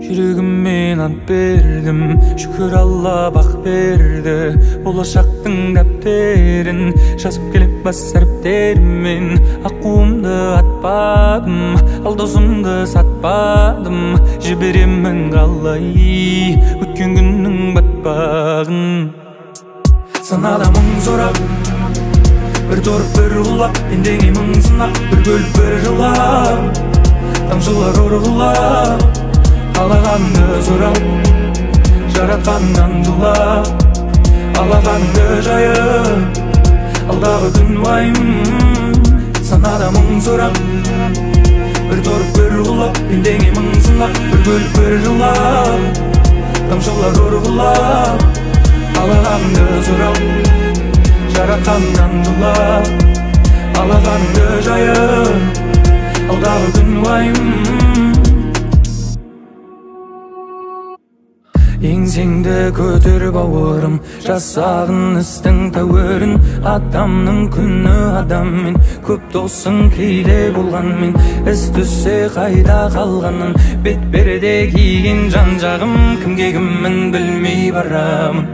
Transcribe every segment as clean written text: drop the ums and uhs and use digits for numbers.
Жүрегіммен ант бердім, шүкір Алла бақ берді. Болашақтың дәптерін жазып келіп бас әріптермен. Аққуымды атпадым, ал досымды сатпадым. Жіберемін қалай өткен күннің батпағын. Санада мың сорап, бір торып бір құлап, пендеңе мың сынақ, бір күліп бір жылап, тамшылар ұрғылап, қалағаныңды сұрап, жаратқаныңнан жылап, алақаныңды жайып, алдағы күн уайым. Санада мың сорап, бір торып бір құлап, пендеңе мың сынақ, бір күліп бір жылап, тамшылар ұрғылап, қалағаныңды сұрап, жаратқаныңнан жылап, алақаныңды жайып, алдағы күн уайым. Еңсеңді көтер бауырым, жасағын істің тәуірін. Адамның күні адаммен, көп досың кейде болғанмен, із түссе қайда қалғанын, бет перде киген жан жағым, кімге кіммін білмей барамын.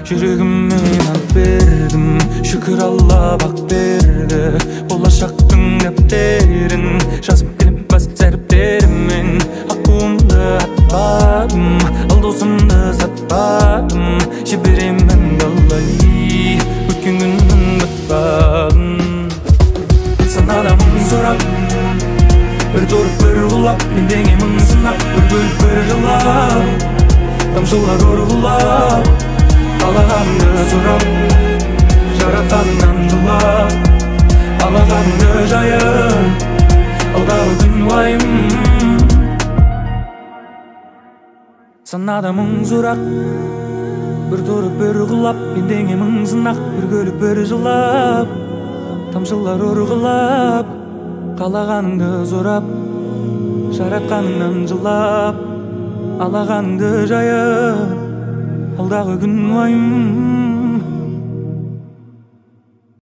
Жүрегіммен ант бердім, шүкір Алла бақ берді. Болашақтың дәптерін жазып келіп бас әріптерімен. Аққуымды атпадым, ал досымды сатпадым. Жіберемін қалай өткен күннің батпағын. Санада мың сорап, бір торып бір құлап, пендеңе мың сынақ, бір күліп бір жылап, тамшылар ұрғылап, қалағаныңды сұрап, жаратқаныңнан жылап, алақаныңды жайып, алдағы күн уайым. Санада мың сұрақ, бір тұрып бір құлап, пендеңе мың сынақ, бір күліп бір жылап, тамшылар ұрғылап, қалағаныңды сұрап, жаратқаныңнан жылап, алақаныңды жайып, алдағы күн уайым.